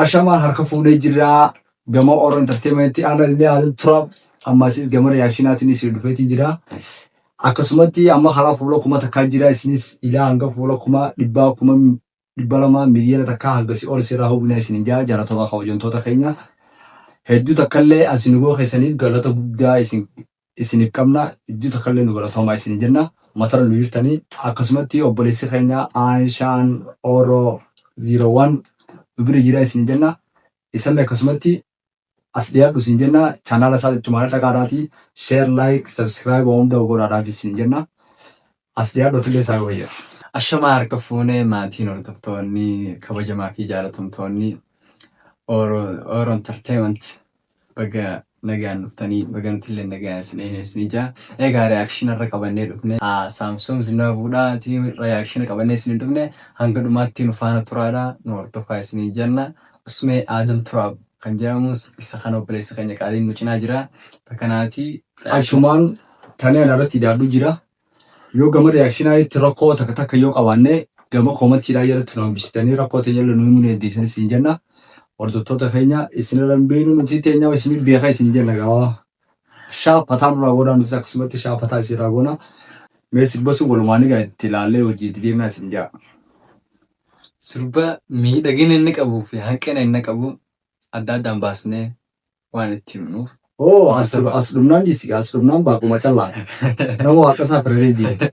Ashamaa harka fuudhee jira. Gama Oro Entertainment ana illee haala tura. Ammasis gama reactionaatiin isin dhufeetiin jira. Akkasumatti amma karaa fuula 1000 jira. Isinis ilaa hanga fuula 100,000 200,000 1,000,000 hangasii ol sirraa hubna isin jaa jaallattoota kabajamtoota keenya. Hedduu takkallee asin goo keessaniif galata guddaa isin isiniif qabna. Hedduu takkallee nu galatoomaa isin jenna. Matara nu jirtanii. Akkasumatti obboleessi keenya Aanshaan Oro 01 nu bira jira isin jenna. Isallee akkasumatti as dhiyaadhu isin jenna. Chaanaala isaa ichumaan dhaqaadhaati. Share, like, subscribe waan hunda godhaadhaaf isin jenna. As dhiyaadhu atillee isaa wayya. Ashamaa harka fuunee maatiin hordoftoonni kabajamaa fi jaalatamtoonni Oro Oro Entertainment baga nagaan dhuftanii baga nutillee nagaan isin eegne isin ijaa. Egaa reaction irra qabannee dhufne Saamsoon Zinaabuudhaati reaction qabannee isin dhufne hanga dhumaatti nu faana turaadha nu hordofaa isin jenna. Usmee Aadam Turaab kan jedhamus isa kana obboleessa keenya qaaliin nu cinaa jira. Kanaati Achumaan tanee ana irratti idaadhu jira. Yoo gama reactionaatti rakkoo takka takka yoo qabaanne gama commentiidhaa jalatti nu hambisitanii rakkoo teenya illee nu himuu dandeessan isin jenna. Hordoftoota keenya isin irra hin beeknu nuti teenya isin beekaa isin jenna gabaabaa. Shaapataa nurraa godhaa nutis akkasumatti shaapataa isin irraa goona. Mee sirba sun walumaan egaa itti ilaallee hojii itti deemnaa isin jaa. Sirba miidhagina inni qabuu fi hanqina inni qabu adda addaan baasnee waan itti himnuuf. Oo as as dhumnaan dhiisi as dhumnaan baaquma callaa. Nama waaqa isaa firatee deema.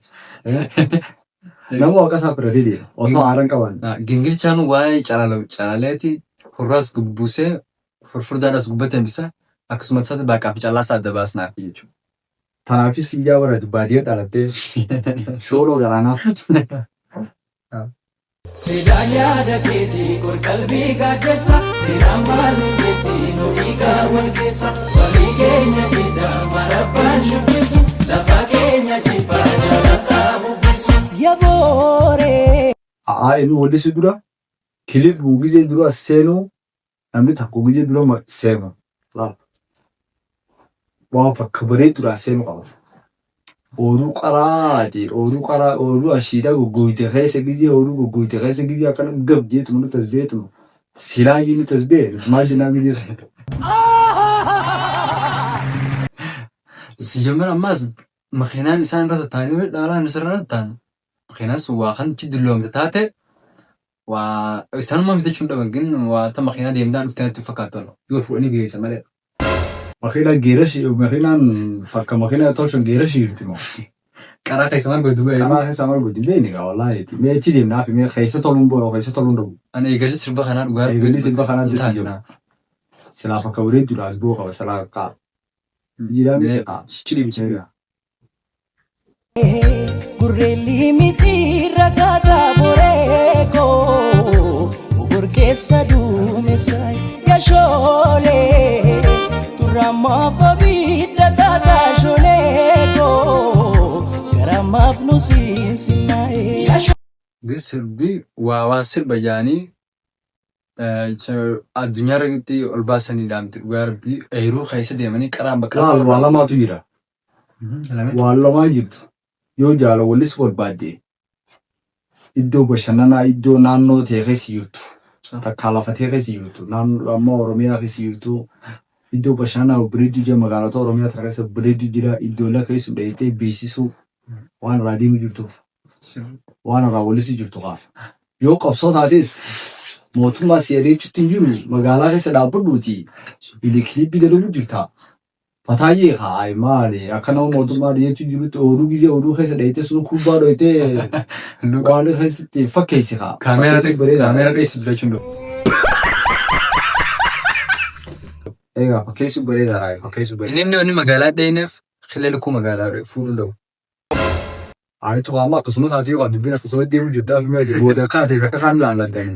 Nama waaqa isaa firatee deema. Osoo aaran qaban. Gingilchaan waa'ee calaleeti hurraas gubbuusee furfurdaadhaas gubbatti hambisa akkasumas isaatti baaqaa fi callaa isaa adda baasnaaf jechuudha. Tanaafis ijaa barate baadiyyaa dhalattee shooloo galaanaa. Seedaan yaada keetii qorqalbii gaaddessa seenaan maal nu jetti nu dhiigaa wal keessa walii keenya jidda marabbaan shubbisu lafa keenya jibbaa jaalaltaa bubbisu. Yabooree. A'aa inni wallisuu dura kilip gizee dura seenuu namni tokko gizee dura seenu laal waan bakka bareedduudhaan seenu qaba. Ooruu qaraati ooruu qaraa ooruu ashiidaa goggoyte keessa gizee ooruu goggoyte keessa gizee akkana gab jeetuma nutti as beetuma silaa iyyuu nutti as bee maal jennaan gizee sun. Sijamar ammaas makiinaan isaan irra tattaanii wayii dhaalaan isirra tattaan makiinaan sun waa kan itti dulloomte taate Waa isaanuma bitachuu hin dhaban gin waa ta makiinaa deemtaan dhufte natti hin fakkaattu ana. Yoo fuudhanii geessa malee. Makiinaa geera shi makiinaan fakka makiinaa tolchan geera shiirti moo. Qaraa keessa maal godhu duuba Karaa keessa maal godhu beekni gaa wallaahi. Mee achi deemnaa fi mee keessa toluun boo keessa toluun dhabu. Ani eegalli sirba kanaa dhugaa Eegalli sirba kanaa itti si jiru. Silaa fakka bareedduudha as boo qaba silaa qaa. Jiraa miti qaa. Chiri chiri. Gurreelli miti rakkata boreeko Ogor keessa duumessa yashoolee Turamaaf abidda taata sholeeko Garamaaf nu siinsinnaa'e. Gin sirbi waa waan sirba jaanii addunyaa irratti ol baasaniidha miti dhugaa rabbii eeruu keessa deemanii qaraan bakka Laal waa lamaatu jira. Waan lamaa jirtu. Yoo jaala wallis barbaadde iddoo bashannanaa iddoo naannoo ta'e keessa jirtu takkaa lafa ta'e keessa jirtu naannoo amma Oromiyaa keessa jirtu iddoo bashannanaa bareedduu jira magaalota Oromiyaa tana keessa bareedduu jira iddoolee keessa dheeyitee beeksisuu waan irraa deemu jirtuuf waan irraa wallisuu jirtu kaa. Yoo qabsoo taates mootummaa si adeechutti hin jiru magaalaa keessa dhaabbadhuuti biliikiliippii dalaguu jirta. Fataayyee kaa ay maali akka nama mootummaa dhiyeechuu jirutti ooluu gizee ooluu keessa dheeyitee sun kubbaa dhoyitee waan keessatti fakkeessi kaa. Kaameera Fakkeessuun bareedaadha. kaameera dheessu jira jechuun dha. Egaa fakkeessuun bareedaadha fakkeessuun bareedaadha. Inni inni magaalaa dheeyneef killee lukkuu magaalaa fuudhuu dhabu. Ayitu amma akkasuma taatee waan dubbiin akkasuma deemu jirtaa fi meeshaa booda akka ta'e bakka kan laalladdan.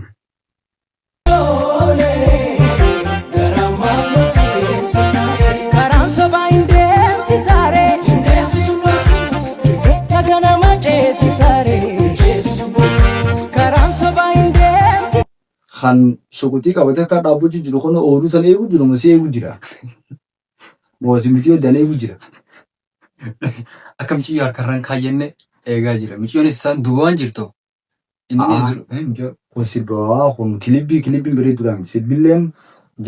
Karaan sobaa hin deemsisaare. Laga nama ceesisaare. Karaan sobaa hin deemsisaare. Kan suquxii qabatee akka dhaabbachuu jiru kun ooluu tan eegu jiru moo si eegu jira. Moo si miti dan eegu jira. Akka mucayyoo harkarraan kaayyenne eegaa jira. Mucayyoonis isaan duuba waan jirtu. Innis Aa. jiru. Hin jiru. Kun sirba kun kilibbii kilibbiin bareeduudhaan sirbilleen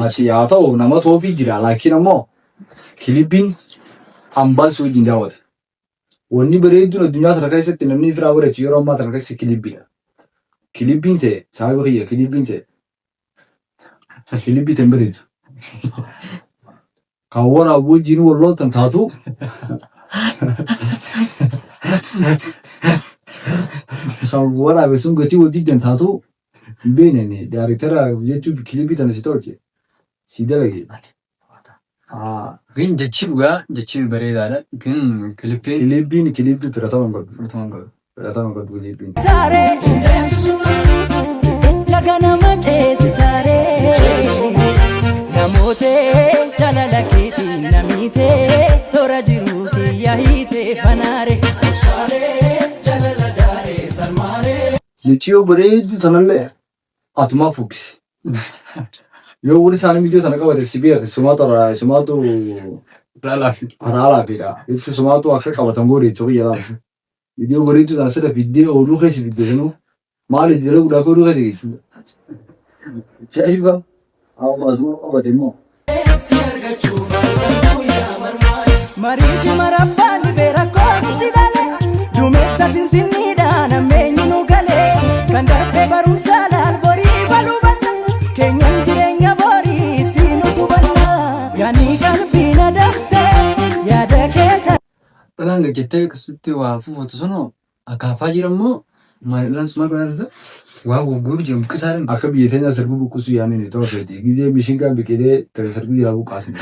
ati haa ta'u nama toofii jira laakiin ammoo kilibbiin hambaan si wajjin daawwata. Wanni bareedduun addunyaa tana keessatti namni firaa bareechu yeroo ammaa tana keessa kilibbiidha. Kilibbiin ta'e saahiba kiyya kilibbiin ta'e kilibbii ta'e hin bareedu. Kan waraabu wajjin wal loltan taatu kan waraabe sun gatii wal diddan taatu hin beekne ani daariktara jechuun kilibii tana si tolche si dalage. Gin jechi dhugaa jechi bareedaadha. Gin kilippiin Kilibiin kilibii fudhatama hin qabdu. fudhatama hin qabu. Fudhatama hin qabdu kilibiin. Saaree laga nama ceesisaaree namoota jaalala keetiin namiitee toora jiru kiyya hiitee fanaare. Michiyoo bareedduu tanallee atumaa fuukkise. Yoo warri isaanii michiyoo sana qabate si beeke sumaatu sumaatu Laalaafi. haraalaafiidha. Jechuun sumaatu akka qabatan godhe jechuun kiyya laala. Viidiyoo bareedduu tana sirra fiddee ooluu keessa fidde sanuu maali dalaguudhaaf ooluu keessa geessu. Ajaa'iba! Amma asuma qabate immoo. Marii fi marabbaan dhibee rakkoo nutti dhale duumessa sinsinniidhaan ammeenyi nu gale kan darbe barumsa laal borii baluu banna keenyan jireenya borii ittiin utubanna yaani qalbii na dabse yaada kee Dhalaan gajjattee akkasitti waa fuufatu sunoo akaafaa jira immoo maal dhalaan sun maal godhaa jirta? Waa gurguruu jira buqqisaa jira. Akka biyya teenyaa sarbuu buqqisuu yaaniin ta'uu feeti. Gizee mishingaan biqilee ta'e sarbuu jalaa buqqaasne.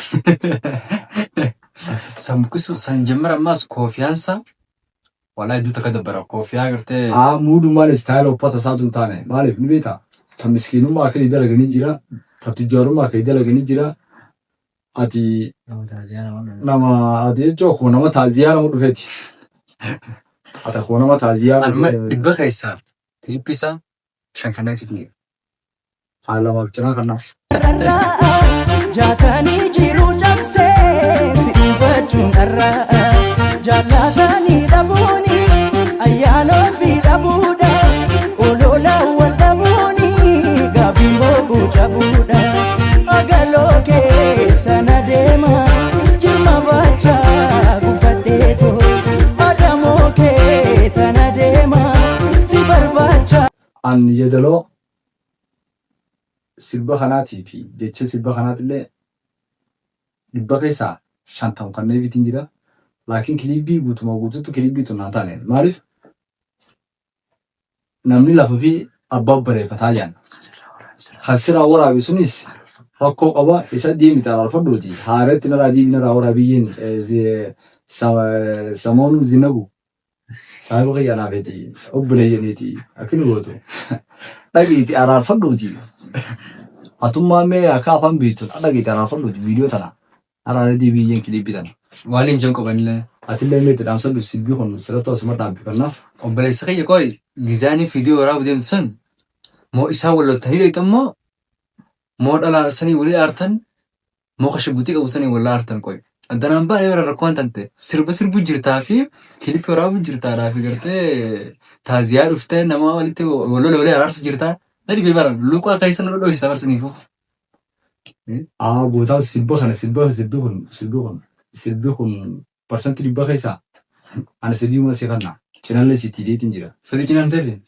San buqqisuu san jammara ammaas koofiyaansa walaa hedduu takka dabbara koofiyaa gartee. Aa muudumaan istaayila uffata isaatu hin taane maaliif ni beektaa? Ta miskiinummaa akka itti dalaganii jira, ta tujjaarummaa akka itti dalaganii jira. Ati nama ati jechuun akkuma nama taaziyaa nama dhufeeti. Ati akkuma nama taaziyaa Anuma dhibba keessaa kilippii isaa shan kanneen kilippii. Haa lamaaf cinaa kannaa. Dharraa jaatanii jiru cabsee si dhuunfachuun dharraa jaallatanii dhabuuni ayyaana ofii dhabuudha olola wal dhabuuni gaafiin boquu cabuudha agaloo keessa na deema jirma baachaa gufadheeto adamoo kee tana deema si barbaacha. An yeedaloo sirba kanaatii fi jecha sirba kanaatillee dhibba keessaa 50 kanneefiitiin jira. Laakiin kiliibii guutuma guutuutti kiliibii tun naan taane. Maaliif? Namni lafa fi abbaa bareeffataa jedhan. Kan siraa waraabe sunis rakkoo qaba isa deemite araarfadhuuti. Haaretti naraa deebi naraa waraabiyyeen samoonuu zinabu saahiba kiyya naafeeti obboleeyyaniiti akki nu gootu. Dhaqiiti araarfadhuuti. Atummaa mee akka afaan beektu dhaqiiti araarfadhuuti viidiyoo tana. Araara deebiyyeen kiliibii tana. Waaliin jan qabanillee. Atillee mee itti dhaamsadhu sibbii kun sirratti asuma dhaabbifannaaf. Obboleessa kiyya qoy gizaanii fiidiyoo waraabuu deemtu sun moo isaan wal loltanii dhayxan moo moo dhalaa sanii walii aartan moo ka shugguxii qabu sanii wal aartan qoy addanaan baanee bara rakkoon tante sirba sirbuu jirtaa fi kilipii waraabuu jirtaadhaa fi gartee taaziyaa dhuftee nama walitti wal lole walii araarsu jirtaa na dhibee bara luqaa keessa nu dhodhoosita barsiniifuu. Aa gootaa sirba kana sirba sirbi kun sirbi kun sirbi kun parsantii dhibba keessaa ana sadiuma si kanna cinallee sitti hidheetiin jira. Sadii cinaan ta'e.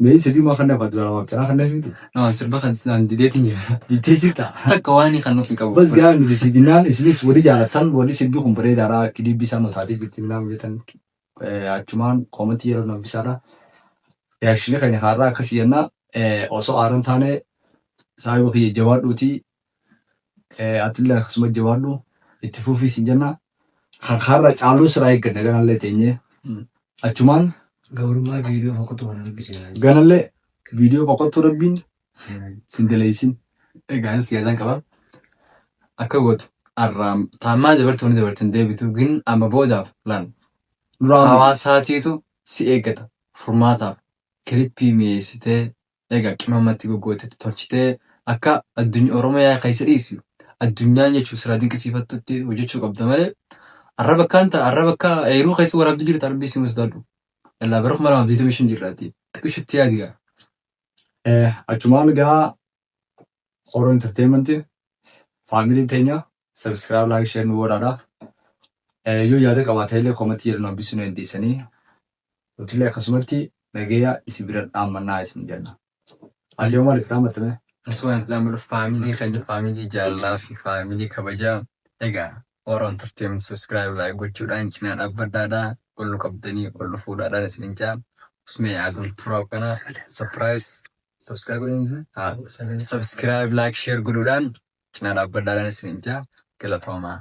Mee sadiuma kan nafa dura lamaaf cinaa kan nafi No, sirba kan naan dideetiin jira. dittee jirta. Takka waan kan nuuf hin qabu. Bas gaa nuti si dinnaan isinis wali jaalatan wali sirbi kun bareedaadha kiliibii isaa nu taatee jirti minaan jettan achumaan koomentii yeroo nu bisaadha. Reakshinii keenya kaarraa akkasii jenna osoo aaran taane saahiba kiyya jabaadhuuti atillee akkasuma jabaadhu itti fufii sin jenna. Kan kaarra caaluu siraa eegganna ganallee teenyee achumaan Gabrummaa viidiyoo fokkottuu kana dubbisee. ganallee viidiyoo boqottuu rabbiin sin daleessin. Egaa anis yaadaan qaba. Akka gootu arraam taammaa dabarte wanni dabarte hin deebitu gin amma boodaaf laan Nurraa hawaasaatiitu si eeggata furmaataaf kilippii mi'eessitee egaa qimamatti goggootetti tolchitee akka addunyaa Oromiyaa keessa dhiisi addunyaan jechuun siraa dinqisiifattutti hojjechuu qabda malee arraba akkaan ta'a arraba akka eeruu keessa waraabduu jirta rabbii si musdaadhu. Yallaa bara 2025 jirraati. Xiqqishutti yaadi gaa. Achumaan gaa Oro Entertainment faamiliin teenya subscribe, like, share nu godhaadha. Yoo yaada qabaatan illee comment jedhu nu hambisuu ni dandeessanii. Nutillee akkasumatti nagaya isin bira dhaammannaa isin jenna. Ati yoo maal itti dhaammatte mee? Osoo hin dhaammadhu faamilii keenya faamilii jaalalaa fi faamilii kabajaa. Egaa Oro Entertainment subscribe, like gochuudhaan cinaa dhaabbadhaadha. Ol nu qabdanii ol nu fuudhaadhaan isin hin jaa. Usmee Aadam Turaab kana surprise subscribe godhanii, haa, subscribe, like, share godhuudhaan cinaa dhaabbadhaadhaan isin hin jaa. Galatoomaa.